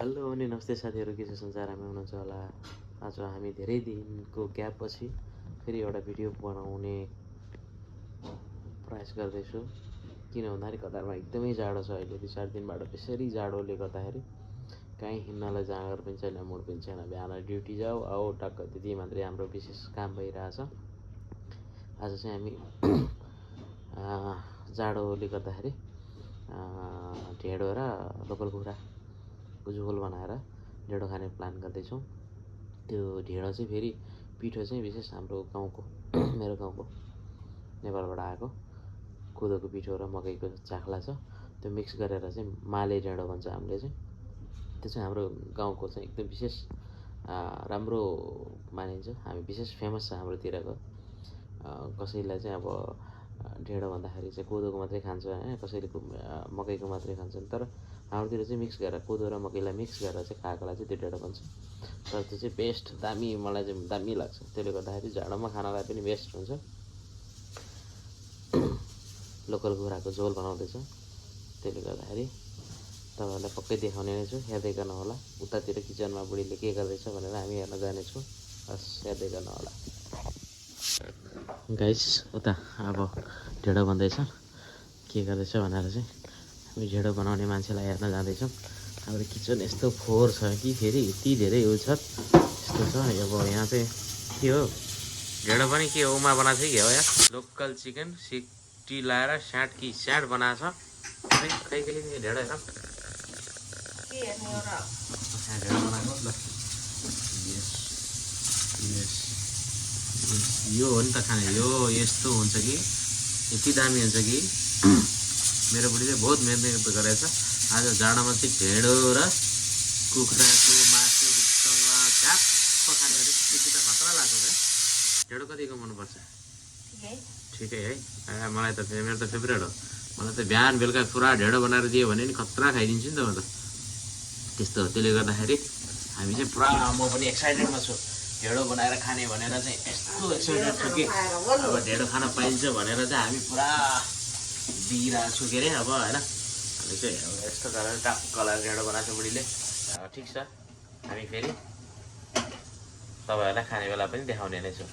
Hello अनि नमस्ते साथीहरू, के छ समाचार? हामी हुनुहुन्छ होला। आज हामी धेरै दिनको ग्यापपछि फेरि एउटा भिडियो बनाउने प्रयास गर्दैछु। किन भन्दाखेरि कतारमा एकदमै जाडो छ अहिले, 2-4 दिनबाट त्यसरी जाडोले गर्दाखेरि कहीँ हिँड्नलाई जाँगर पनि छैन, मुड पनि छैन। बिहान ड्युटी जाऊ आऊ टक्क, त्यति मात्रै हाम्रो विशेष काम भइरहेछ। आज चाहिँ हामी जाडोले गर्दाखेरि ढेँडो र लोकल कुखुराको झोल बनाएर ढेँडो खाने प्लान गर्दैछौँ। त्यो ढेँडो चाहिँ फेरि पिठो चाहिँ विशेष हाम्रो गाउँको मेरो गाउँको नेपालबाट आएको कोदोको पिठो र मकैको चाख्ला छ, त्यो मिक्स गरेर चाहिँ माले ढेँडो भन्छ हामीले चाहिँ। त्यो चाहिँ हाम्रो गाउँको चाहिँ एकदम विशेष राम्रो मानिन्छ। हामी विशेष फेमस छ हाम्रोतिरको। कसैलाई चाहिँ अब ढेँडो भन्दाखेरि चाहिँ कोदोको मात्रै खान्छ होइन, कसैले मकैको मात्रै खान्छन्। तर हाम्रोतिर चाहिँ मिक्स गरेर कोदो र मकैलाई मिक्स गरेर चाहिँ खाएकोलाई चाहिँ त्यो ढेँडो भन्छ। तर त्यो चाहिँ बेस्ट, दामी, मलाई चाहिँ दामी लाग्छ। त्यसले गर्दाखेरि जाडोमा खानलाई पनि बेस्ट हुन्छ। लोकल कुखुराको झोल बनाउँदैछ, त्यसले गर्दाखेरि तपाईँहरूलाई पक्कै देखाउने नै छु। हेर्दै गर्नु होला। उतातिर किचनमा बुढीले के गर्दैछ भनेर हामी हेर्न जानेछौँ। हस्, हेर्दै गर्नु होला गाइस। उता अब ढेँडो बन्दैछ, के गर्दैछ भनेर चाहिँ हामी ढेँडो बनाउने मान्छेलाई हेर्न जाँदैछौँ। हाम्रो किचन यस्तो फोहोर छ कि फेरि यति धेरै उयो छ, यस्तो छ। अब यहाँ चाहिँ के हो, ढेँडो पनि के हो, उमा बनाएको थियो कि हो यार, लोकल चिकन सिटी लाएर स्याँड बनाएको छ। खै ढेँडो हेर, ढेँडो बनाएको ल। यो हो नि त खाने, यो यस्तो हुन्छ कि यति दामी हुन्छ कि मेरो बुढीले बहुत मेहनत गरेको छ। आज जाडोमा चाहिँ ढेँडो र कुखुराको मासुसँग च्याप्प खाने भने त्यति त खतरा लाग्छ क्या। ढेँडो कतिको मनपर्छ? ठिकै है। मलाई त मेरो त फेभरेट हो। मलाई त बिहान बेलुका पुरा ढेँडो बनाएर दियो भने नि खतरा खाइदिन्छु नि त म त। त्यस्तो हो। त्यसले गर्दाखेरि हामी चाहिँ पुरा, म पनि एक्साइटेडमा छु ढेँडो बनाएर खाने भनेर चाहिँ। यस्तो एक्साइटेड छु कि अब ढेँडो खान पाइन्छ भनेर चाहिँ हामी पुरा दिइरहेको छु के अरे अब होइन। हामी चाहिँ यस्तो गरेर टक्कलाई ढेँडो बनाएको छ बुढीले। ठिक छ, हामी फेरि तपाईँहरूलाई खाने बेला पनि देखाउने नै छु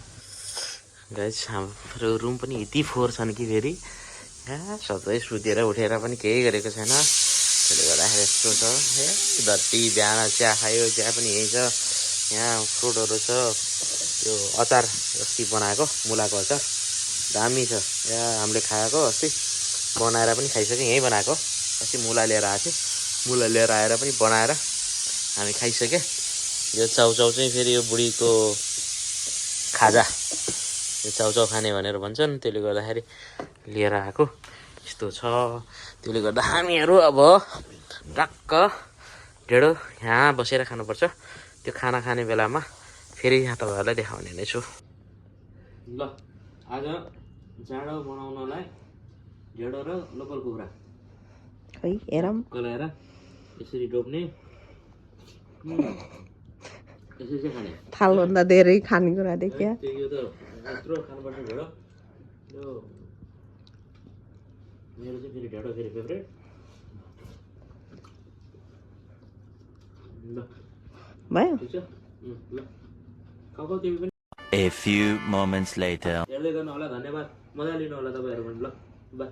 गाइस। हाम्रो रुम पनि यति फोहोर छन् कि फेरि सधैँ सुतेर उठेर पनि केही गरेको छैन। त्यसले गर्दाखेरि यस्तो छ। जति बिहान चिया खायो, चिया पनि यही छ। यहाँ फ्रुटहरू छ, त्यो अचार अस्ति बनाएको मुलाको अचार दामी छ। यहाँ हामीले खाएको अस्ति बनाएर पनि खाइसक्यौँ, यहीँ बनाएको। अस्ति मुला लिएर आएको थियो, मुला लिएर आएर पनि बनाएर हामी खाइसक्यो। यो चाउचाउ चाहिँ फेरि यो बुढीको खाजा, यो चाउचाउ खाने भनेर भन्छन्। त्यसले गर्दाखेरि लिएर आएको यस्तो छ। त्यसले गर्दा हामीहरू अब टक्क ढेँडो यहाँ बसेर खानुपर्छ। त्यो खाना खाने बेलामा फेरि यहाँ तपाईँहरूलाई देखाउने नै छु ल। आज जाडो बनाउनलाई ढेँडो र लोकल कुखुरा है हेरौँ गलाएर यसरी डोब्ने, यसरी चाहिँ खाने। थालभन्दा धेरै खानेकुरा देखियो। यो त यत्रो खानुपर्छ ढेँडो। यो मेरो चाहिँ फेरि ढेँडो फेरि फेभरेट ल। भयो ठिक छ ल, खाऊ तिमी पनि। A few moments later. हेर्दै गर्नु होला, धन्यवाद, मजा लिनु होला तपाईँहरू पनि ल। बाई।